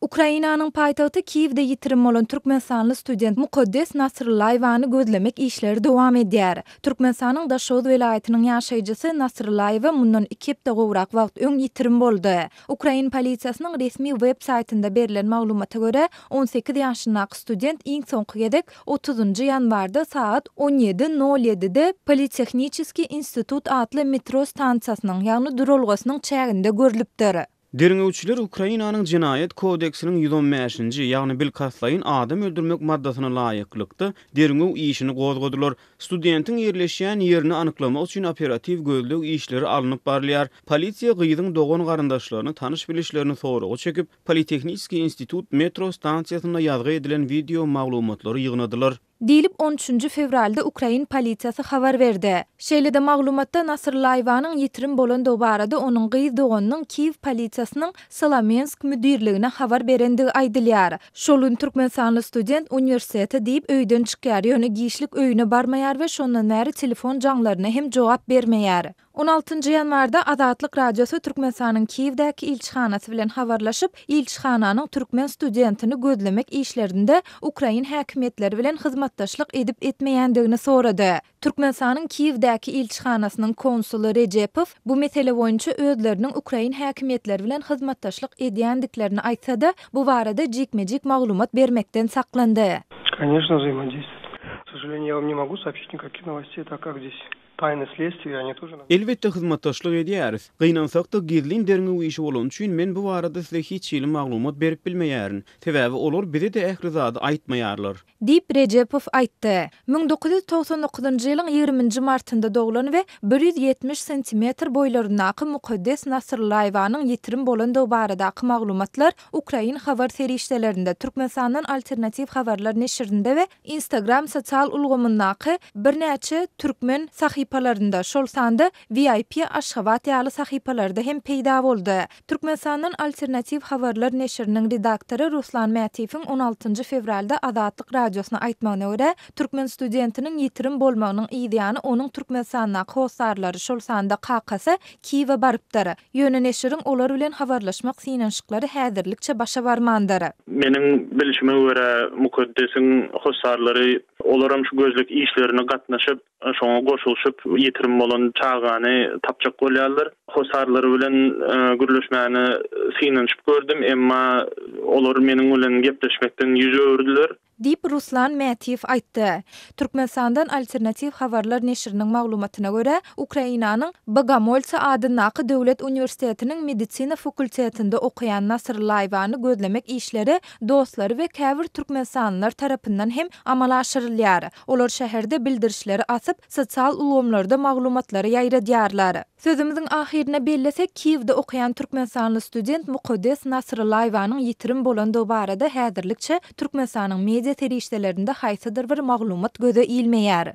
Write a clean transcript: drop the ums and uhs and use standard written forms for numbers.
Ukrainanyň paýtagty Kiýewde ýitirim bolan türkmenistanly student Mukaddes Nasryllaýewany gözlemek işleri dowam edýär. Türkmenistanyň Daşoguz welaýatynyň ýaşaýjysy Nasryllaýewa mundan iki hepde gowrak wagt öň ýitirim boldy. Ukrain polisiýasynyň resmi web saýtynda berlen maglumata görä, 18 ýaşyndaky student iň soňky gezek otuzynjy ýanwarda sagat on ýedi nol ýedide Politehniçeskiý institut atly metro stansiýasynyň, ýagny duralgasynyň çäginde görlüpdir. Derňewçiler Ukrainanyň Jenaýat kodeksiniň 115-nji, ýagny bilkastlaýyn adam öldürmek maddasyna laýyklykda derňew işini gozgadylar. Studentiň ýerleşýän ýerini anyklamak üçin operatiw gözleg işleri alnyp barylýar. Polisiýa gyzyň dogan-garyndaşlaryny, tanyş-bilişlerini soraga çekip, Politehniçeskiý institut metro stansiýasynda ýazgy edilen wideo maglumatlary ýygnadylar. Diýlip, on üçünji fewralda ukrain polisiýasy habar berdi. Şeýle-de maglumatda Nasryllaýewanyň ýitirim bolandygy barada onuň gyz doganynyň Kiýew polisiýasynyň Solomensk müdirligine habar berendigi aýdylýar. Şol gün türkmenistanly student uniwersitete diýip öýden çykýar, ýöne giçlik öýüne barmaýar we şondan bäri telefon jaňlaryna hem jogap bermeýär. On altynjy ýanwarda Azatlyk Radiosy Türkmenistanyň Kiýewdäki ilçihanasy bilen habarlaşyp, ilçihananyň türkmen studentini gözlemek işlerinde ukrain häkimiýetleri bilen hyzmatdaşlyk edip-etmeýändigini sorady. Türkmenistanyň Kiýewdäki ilçihanasynyň konsuly Rejepow bu mesele boýunça özleriniň ukrain häkimiýetleri bilen hyzmatdaşlyk edýändiklerini aýtsa-da, bu barada jikme-jik maglumat bermekden saklandy. Конечно, взаимодействуют. К сожалению, я вам не могу сообщить никаких новостей, так как здесь Taýny sledstwiýe, oni тоже nam. Elbetde hyzmatdaşlyk edýäris. Gynansakda gizlin derňew işi bolany üçin men bu barada size hiç hili maglumat berip bilmeýärin. Sebäbi olar bize-de ähli zady aýtmaýarlar. Diýip, Rejepow aýtdy. 1999-njy ýylyň ýigriminji martynda doglan we 170 santimetr boýlaryndaky Mukaddes Nasryllaýewanyň ýitirim bolandygy baradaky maglumatlar ukrain habar serişdelerinde, Türkmenistandan Alternatiw habarlar neşirinde we Instagram sosial ulgamyndaky birnäçe türkmen sahypalarynda, şol sanda VIP Aşgabat ýaly sahypalarda hem peýda boldy. Türkmenistandan Alternatiw habarlar neşiriniň redaktory Ruslan Mätiýewiň on altynjy fewralda Azatlyk Radiosyna aýtmagyna görä, türkmen studentiniň ýitirim bolmagynyň yzýany onuň Türkmenistandaky hossarlary, şol sanda kakasy Kiýewe barypdyr. Ýöne neşiriň olar bilen habarlaşmak synanyşyklary häzirlikçe başa barmandyr. Meniň bilşime görä, Mukaddesiň hossarlary, olaram şu gözleg işlerine gatnaşyp, şoňa goşulyşyp, ýitirim bolan çagany tapjak bolýarlar. Hossarlary bilen gürleşmäne synanyşyp gördüm, emma olar meniň bilen gepleşmekden ýüz öwürdiler. Diýip, Ruslan Mätiýew aýtdy. Türkmenistandan Alternatiw habarlar neşiriniň maglumatyna görä, Ukrainanyň Bogomolsa adyndaky döwlet uniwersitetiniň medisina fakultetinde okaýan Nasryllaýewany gözlemek işleri dostlary we käbir türkmenistanlylar tarapyndan hem amala aşyrylýar. Olar şäherde bildirişleri asyp, sosial ulgamlarda maglumatlary ýaýradýarlar. Sözümiziň ahyrynda bellesek, Kiýewde okaýan türkmenistanly student Mukaddes Nasryllaýewanyň ýitirim bolandygy barada häzirlikçe Türkmenistanyň media serişdelerinde haýsydyr bir maglumat göze ilmeýär.